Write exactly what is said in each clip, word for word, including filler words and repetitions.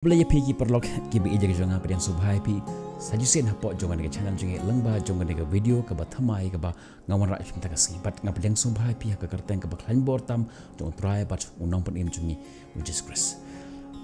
Khublei ïa phi ki paralok kiba ïeit jong nga, pdiang sngewbha ïa phi sa shisien hapoh jong kane ka channel jong ngi lyngba jong kane ka video kaba thymmai kaba nga wanrah mynta ka sngi. Bad nga pdiang sngewbha ïa phi ha ka kyrteng kaba khlaiñ bor tam jong U Trai bad U Nongpynim jong ngi U Jisu Khrist.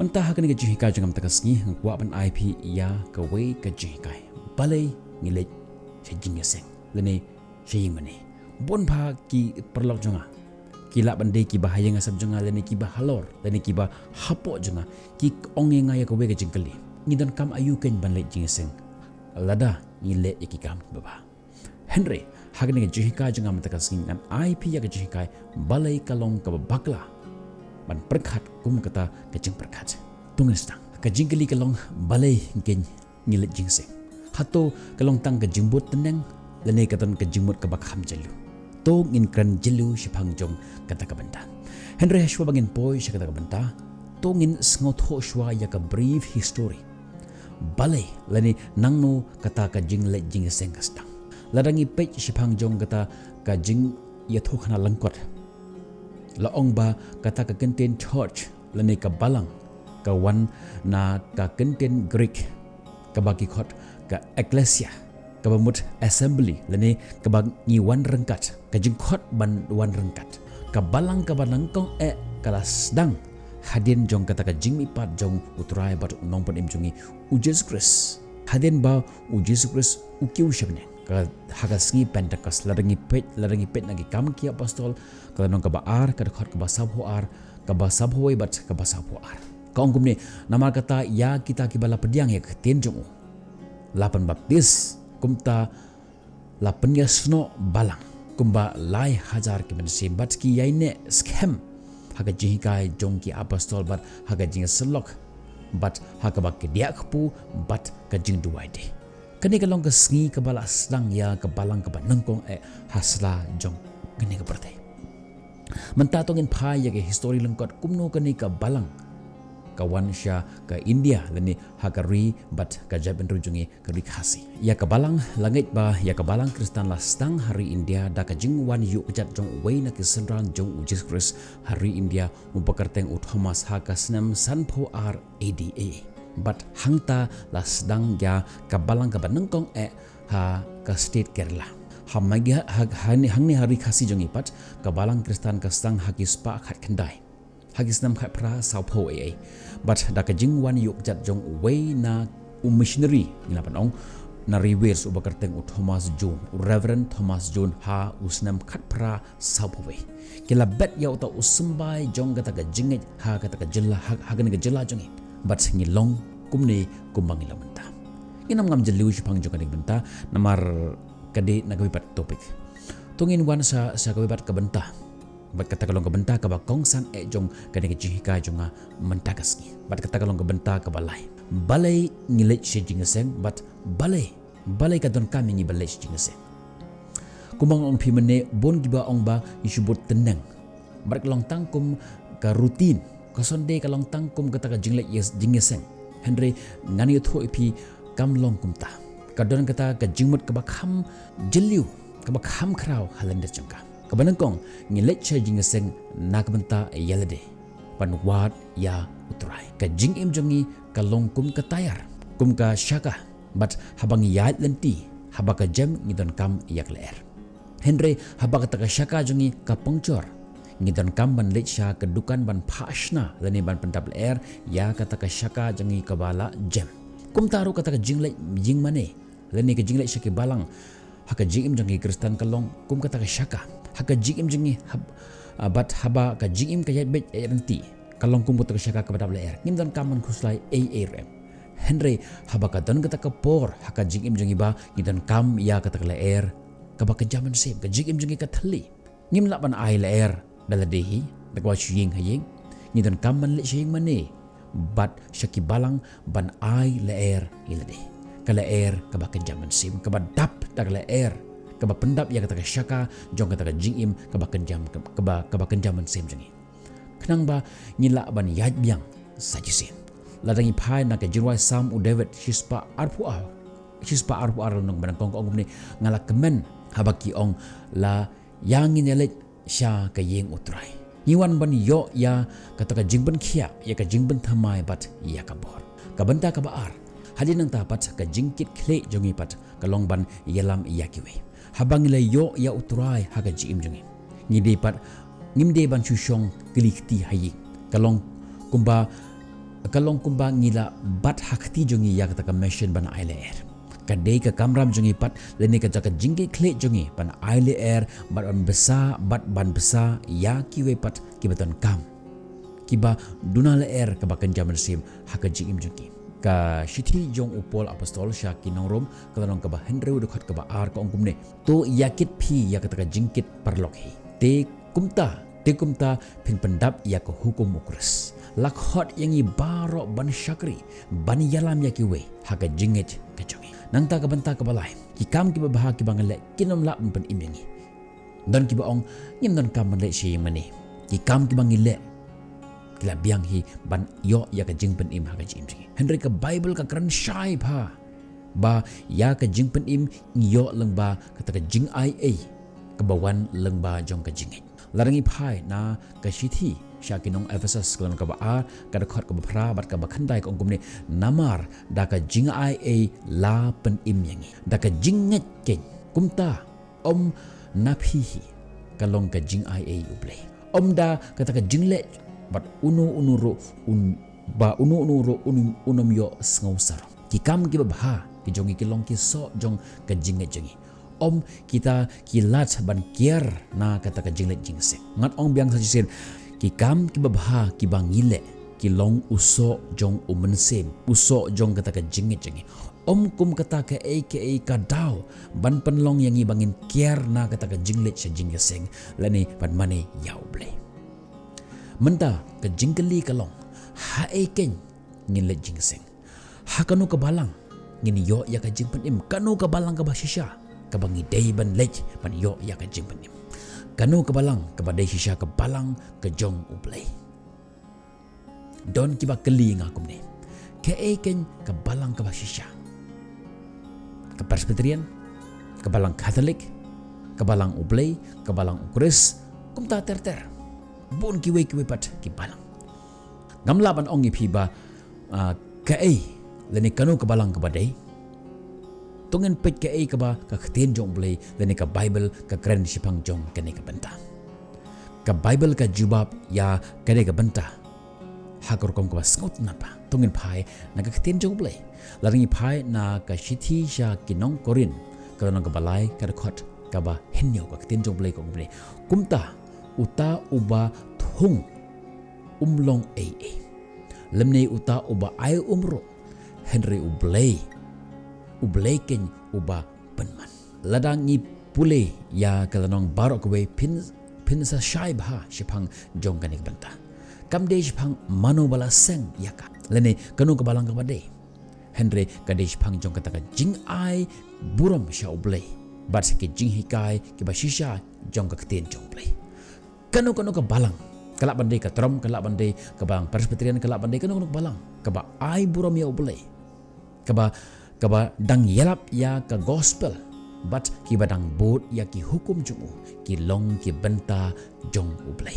Mynta ha kane ka jinghikai jong nga mynta ka sngi nga kwah ban ai phi ïa kawei ka jinghikai. Balei ngi leit sha jingïaseng lane sha ïing mane? Bun bha ki paralok jong nga ki lah ban dei kiba ha ïing ha sem jong nga lane kiba halor lane kiba hapoh jong nga ki ong ïa nga ïa kawei ka jingkylli. Ngi donkam aïu keiñ ban leit jingïaseng lada ngi leh ïa ki kam kiba bha? Hynrei ha kane ka jinghikai jong nga mynta ka sngi ngan ai phi ïa ka jinghikai balei ka long kaba bakla ban pyrkhat kum kata ka jingpyrkhat. To ngin sdang. Ka jingkylli ka long balei keiñ ngi leit jingïaseng? Hato ka long tang ka jingbud tneng lane ka don ka jingmut kaba kham jylliew? To ngin kren jylliew shaphang jong kata ka bynta. Hynrei hashwa ba ngin poi sha kata ka bynta, to ngin sngewthuh shwa ïa ka brief history. Balei lane nangno kata ka jingleit jingïaseng ka sdang? Lada ngi peit shaphang jong kata ka jingïathuhkhana lyngkot, la ong ba kata ka kyntien church lane ka balang ka wan na ka kyntien Greek kaba ki khot ka ekklesia, kaba mut assembly lane kaba ngi wan ryngkat. Ka jingkhot ban wan ryngkat, ka balang kaba nyngkong eh ka la sdang hadien jong kata ka jingmihpat jong U Trai bad U Nongpynim jong ngi U Jisu Khrist. Hadien ba U Jisu Khrist u kiew sha bneng, ka ha ka sngi Pentekost, lada ngi peit, lada ngi peit na Ki Kam ki Apostol, ka lynnong kaba ar, ka dkhot kaba sawphew ar, kaba sawphew wei bad kaba sawphew ar. Ka ong kumne, namar kata ïa kita kiba la pdiang ïa ka ktien jong u la pynbaptis, kumta la pynïasnoh balang kumba lai hajar ki mynsiem bad ki ïaineh skhem ha ka jinghikai jong ki apostol bad ha ka jingïasyllok bad ha kaba kdiah kpu bad ka jingduwai de. Kane ka long ka sngi kaba la sdang ïa ka balang kaba nyngkong eh ha sla jong kane ka pyrthei. Mynta to ngin phai ïa ka histori lyngkot kumno kane ka balang ka wan sha ka India lane ha ka ri bad ka jaitbynriew jong ngi ka ri Khasi. Ïa ka balang la ngeit ba ïa ka balang Khristan la sdang ha ri India da ka jingwan ïuh kjat jong uwei na ki synran jong U Jisu Khrist ha ri India uba kyrteng u Thomas ha ka snem sanphew ar A D A. Bad hangta la sdang ïa ka balang kaba nyngkong eh ha ka state Kerala. Ha ma ngi ha, ha, hangne, hangne ha ri Khasi jong ngi pat ka balang Khristan ka sdang ha ki spah khatkhyndai, ha ki snem khatphra sawphew A A. Bad da ka jingwan ïuh kjat jong uwei na u missionary, ngi lah ban ong, na ri Wales uba kyrteng u Thomas Jones, u Reverend Thomas Jones ha u snem khatphra sawphew wei. Ki la bet ïa uta u symbai jong kata ka jingngeit ha kata ka jylla, ha, ha kane ka jylla jong ngi. Bad ngi long kumne kumba ngi long mynta. Ngin ym ngam jylliew shaphang jong kane ka bynta namar ka dei na kawei pat topic. To ngin wan sa, sa kawei pat ka bynta. Bad kata ka long ka bynta kaba kongsan eh jong kane ka jinghikai jong nga mynta ka sngi. Bad kata ka long ka bynta kaba lai. Balei ngi leit sha jingïaseng bad balei, balei ka donkam ïa ngi ban leit sha jingïaseng? Kumba nga ong phi mynne, bun kiba ong ba ngi shu bud tneng. Bad ka long tang kum ka routine. Ka Sunday ka long tang kum kata ka jingleit ïa jingïaseng. Hynrei ngan ïathuh ïa phi kam long kumta. Ka don kata ka jingmut kaba kham jylliew, kaba kham khraw ha lyndet jong ka. Kaba nyngkong, ngi leit sha jingïaseng na ka bynta ïa lade, ban wad ïa U Trai. Ka jingim jong ngi ka long kum ka tayar, kum ka shaka. Bad haba ngi ïaid lynti, haba ka jem, ngi donkam ïa ka lyer. Hynrei haba kata ka shaka jong ngi ka puncture, ngi donkam ban leit sha ka dukan ban phah shna lane ban pyndap lyer ïa kata ka shaka jong ngi kaba la jem. Kumta ruh kata ka jingleit ïing mane lane ka jingleit sha ki balang ha ka jingim jong ngi Khristan ka long kum kata ka shaka. Ha ka jingim jong ngi hab-, ah, bad haba ka jingim ka ïaid beit ïaid lynti, ka long kum kata ka shaka kaba dap lyer. Ngim donkam ban khuslai ei ei ruh em. Hynrei haba ka don kata ka por ha ka jingim jong ngi ba ngi donkam ïa kata ka lyer kaba kynja mynsiem, ka jingim jong ngi ka thylli. Ngim lah ban ai lyer da lade hi, da kaba shu ïing ha ïing. Ngi donkam ban leit sha ïing mane bad sha ki balang ban ai lyer ïa lade. Ka lyer kaba kynja mynsiem, kaba dap da ka lyer kaba pyndap ïa kata ka shaka jong kata ka jingim kaba kynja, kaba, kaba kynja mynsiem jong ngi. Khnang ba ngin lah ban ïaid biang sa shisien. Lada ngi phai na ka jingrwai Salm u David shispah arphew ar, shispah arphew ar lynnong ba nyngkong ka ong kumne, nga la kmen haba ki ong la ïa ngin ïaleit sha ka ïing U Trai. Ngi wan ban ïoh ïa kata ka jingpynkhiah, ïa ka jingpynthymmai bad ïa ka bor. Ka bynta kaba ar, hadien nangta pat ka jingkitkhlieh jong ngi pat ka long ban ïalam ïa kiwei. Haba ngi la ïoh ïa U Trai ha ka jingim jong ngi, ngi dei pat, ngim dei ban shu shong kylli kti ha ïing. Ka long kumba, ka long kumba ngi la bat ha kti jong ngi ïa kata ka mission ban ai lyer. Ka dei ka kamram jong ngi pat lane kata ka jingkitkhlieh jong ngi ban ai lyer bad ban bsa, bad ban bsa ïa kiwei pat kiba donkam, kiba duna lyer kaba kynja mynsiem ha ka jingim jong ki. Ka shithi jong u Paul Apostol sha ki nong Rom, ka lynnong kaba hynriew, dkhot kaba ar, ka ong kumne: To ïakit phi ïa kata ka jingkit paralok hi. Te kumta, te kumta phin pyndap ïa ka hukum u Khrist. La khot ïa ngi baroh ban shakri, ban ïalam ïa kiwei ha ka jingngeit ka jong ngi. Nangta ka bynta kaba lai, ki kam kiba bha kiba ngi leh kin ym lah ban pynim ïa ngi. Don kiba ong, ngim donkam ban leit sha ïing mane. Ki kam kiba ngi leh ki la biang hi ban ïoh ïa ka jingpynim ha ka jingim jong ngi. Hynrei ka Baibl ka kren shai bha ba ïa ka jingpynim ngi ïoh lyngba kata ka jingai ei kaba wan lyngba jong ka jingngeit. Lada ngi phai na ka shithi sha ki nong Ephesus, ka lynnong kaba ar, ka dkhot kaba phra bad kaba khyndai, ka ong kumne: Namar da ka jingai ei la pynim ïa ngi da ka jingngeit keiñ. Kumta ym na phi hi, ka long ka jingai ei U Blei. Ym da kata ka jingleh bad uno uno ruh un, ba uno uno ruh un, un ym ïohsngew sarong. Ki kam kiba bha ki jong ngi ki long ki soh jong ka jingngeit jong ngi. Ym kita ki lad ban kiar na kata ka jingleit jingïaseng. Ngan ong biang sa shisien, ki kam kiba bha kiba ngi leh ki long u soh jong u mynsiem, u soh jong kata ka jingngeit jong ngi. Ym kum kata kaei kaei ka daw ban pynlong ïa ngi ba ngin kiar na kata ka jingleit sha jingïaseng lane ban mane ïa U Blei. Mynta ka jingkylli ka long, haei keiñ ngin leit jingïaseng? Ha kano ka balang ngin ïoh ïa ka jingpynim? Kano ka balang kaba shisha kaba ngi dei ban leit ban ïoh ïa ka jingpynim? Kano ka balang kaba dei shisha? Ka balang ka jong U Blei. Don kiba kylli nga kumne: Kaei keiñ ka balang kaba shisha? Ka Presbyterian, ka balang Katholik, ka balang U Blei, ka balang U Khrist, kumta ter ter. Bun kiwei kiwei pat ki balang. Ngam lah ban ong ïa phi ba, ah, kaei lane kano ka balang kaba dei. To ngin peit kaei kaba ka ktien jong U Blei lane ka Baibl ka kren shaphang jong kane ka bynta. Ka Baibl ka jubab ïa kane ka bynta ha ka rukom kaba sngewtynnat bha. To ngin phai na ka ktien jong U Blei. Lada ngi phai na ka shithi sha ki nong Korinth, ka lynnong kaba lai, ka dkhot kaba hynñiew, ka ktien jong U Blei ka ong kumne: Kumta uta uba thung um long ei ei, lymne uta uba ai um ruh, hynrei U Blei, U Blei keiñ uba pynman. Lada ngi pule ïa ka lynnong baroh kawei, phin, phin sa shai bha shaphang jong kane ka bynta. Kam dei shaphang mano ba la seng ïa ka lane kano ka balang kaba dei. Hynrei ka dei shaphang jong kata ka jingai burom sha U Blei bad ki jinghikai kiba shisha jong ka ktien jong U Blei. Kano kano ka balang, ka lah ban dei ka trom, ka lah ban dei ka balang Presbyterian, ka lah ban dei kano kano ka balang kaba ai burom ïa U Blei, kaba, kaba dang ïalap ïa ka gospel bad kiba dang bud ïa ki hukum jong u, ki long ki bynta jong U Blei.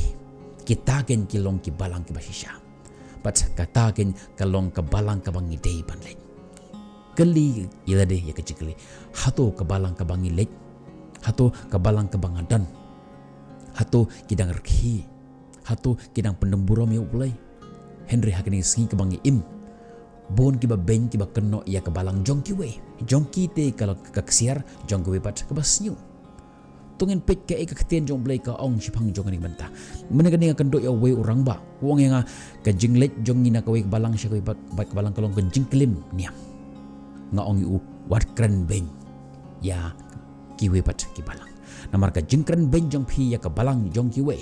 Kita keiñ ki long ki balang kiba shisha. Bad kata keiñ ka long ka balang kaba ngi dei ban leit. Kylli ïa lade ïa ka jingkylli: Hato ka balang kaba ngi leit? Hato ka balang kaba nga don? Hato ki dang rkhie? Hato ki dang pyndem burom ïa U Blei? Hynrei ha kane ka sngi kaba ngi im, bun kiba beiñ kiba kynnoh ïa ka balang jong kiwei. Jong ki te ka la ka ksiar, jong kiwei pat kaba sniew. To ngin peit kaei ka ktien jong U Blei ka ong shaphang jong kane ka bynta. Mynne kane nga kynduh ïa uwei u rangbah, u ong ïa nga, ka jingleit jong ngi na kawei ka balang sha kawei pat, bad ka balang ka long ka jingklim niam. Nga ong ïa u, wat kren beiñ ïa kiwei pat ki balang. Namar ka jingkren beiñ jong phi ïa ka balang jong kiwei,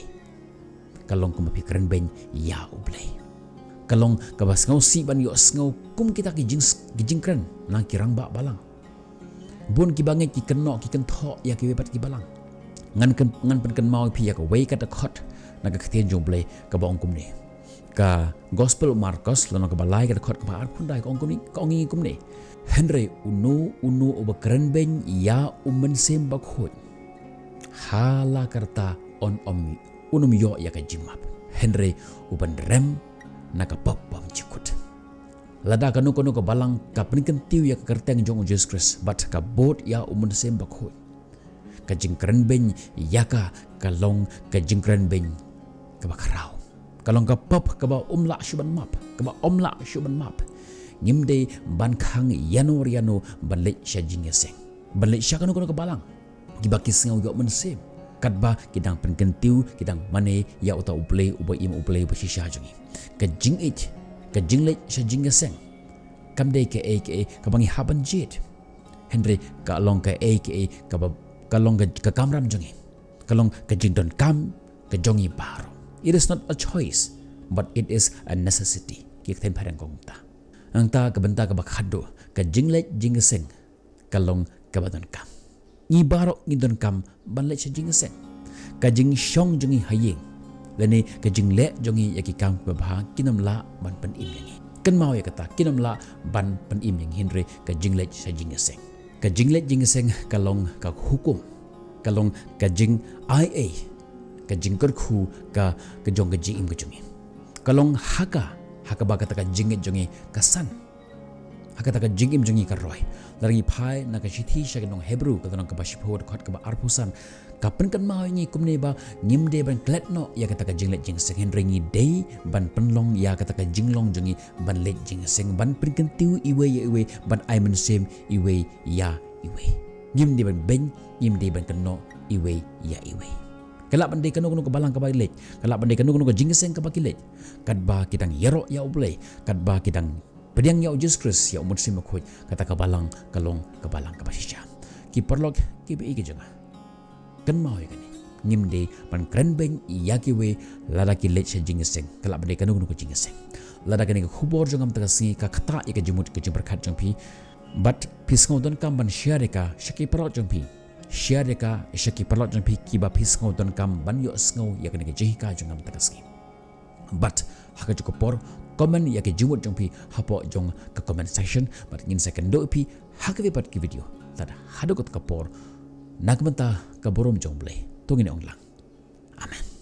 ka long kumba phi kren beiñ ïa U Blei. Ka long kaba sngewsih ban ïohsngew kum kita ki jing, ki jingkren na ki rangbah balang. Bun kiba ngeit ki kynnoh ki kynthoh ïa kiwei pat ki balang. Ngan kyn, ngan pynkynmaw ïa phi ïa kawei ka dkhot na ka ktien jong U Blei kaba ong kumne. Ka Gospel u Markos, lynnong kaba lai, ka dkhot kaba arphew khyndai, ka ong kumne, ka ong ïa ngi kumne: Hynrei uno uno uba kren beiñ ïa U Mynsiem Bakhuid, ha la karta un ym, un ym ïoh ïa ka jingmap, hynrei u ban rem na ka pop bymjukut. Lada kano kano ka balang ka pynkyntiew ïa ka kyrteng jong u Jisu Khrist bad ka bud ïa u Mynsiem Bakhuid, ka jingkrenbeiñ ïa ka ka long ka jingkrenbeiñ kaba khraw. Ka long ka pop kaba um lah shuh ban map, kaba um lah shuh ban map. Ngim dei ban khang ïano ïano ban leit sha jingïaseng, ban leit sha kano kano ka balang kiba ki sngew ïoh mynsiem, katba ki dang pynkyntiew, ki dang mane ïa uta U Blei uba im, U Blei ba shisha jong ngi. Ka jingïeit, ka jingleit sha jingïaseng kam dei kaei kaei kaba ngi hap ban jied, hynrei ka long kaei kaei kaba, ka long ka, ka kamram jong ngi, ka long ka jingdonkam ka jong ngi baroh. It is not a choice, but it is a necessity. Ki ktien phareng kong ta. Nangta ka bynta kaba khatduh, ka jingleit jingïaseng ka long kaba donkam. Ngi baroh ngi donkam ban leit sha jingïaseng. Ka jingshong jong ngi ha ïing lane ka jingleh jong ngi ïa ki kam kiba bha kin ym lah ban pynim ïa ngi. Kynmaw ïa kata, kin ym lah ban pynim ïa ngi, hynrei ka jingleit sha jingïaseng, ka jingleit jingïaseng ka long ka hukum, ka long ka jingai ei, ka jingkyrkhu ka, ka jong ka jingim ka jong ngi. Ka long ha ka, ha kaba kata ka jingngeit jong ngi ka san, ha kata ka jingim jong ngi ka roi. Lada ngi phai na ka shithi sha ki nong Hebru, ka lynnong kaba shiphew, dkhot kaba arphew san, ka pynkynmaw ïa ngi kumne ba ngim dei ban klet noh ïa kata ka jingleit jingïaseng, hynrei ngi dei ban pynlong ïa kata ka jinglong jong ngi ban leit jingïaseng, ban pynkyntiew iwei ïa iwei, ban ai mynsiem iwei ïa iwei. Ngim dei ban beiñ, ngim dei ban kynnoh iwei ïa iwei. Ka lah ban dei kano kano ka balang kaba ki leit, ka lah ban dei kano kano ka jingïaseng kaba ki leit, katba ki dang ïaroh ïa U Blei, katba ki dang pdiang ïa u Jisu Khrist, ïa u Mynsiem Bakhuid, kata ka balang ka long ka balang kaba shisha. Ki paralok kiba ïeit ki jong nga, kynmaw ïa kane, ngim dei ban krenbeiñ ïa kiwei lada ki leit sha jingïaseng, ka lah ban dei kano kano ka jingïaseng. Lada kane ka khubor jong nga mynta ka sngi ka ktah ïa ka jingmut ka jingpyrkhat jong phi, bad phi sngew donkam ban share ïa ka sha ki paralok jong phi, share ïa ka sha ki paralok jong phi kiba phi sngew donkam ban ïohsngew ïa kane ka jinghikai jong nga mynta ka sngi. Bad ha kajuh ka por, comment ïa ka jingmut jong phi hapoh jong ka comment section, bad ngin sa ïakynduh ïa phi ha kawei pat ka video. Tad haduh katta ka por, na ka bynta ka burom jong U Blei, to ngin ong lang, Amen.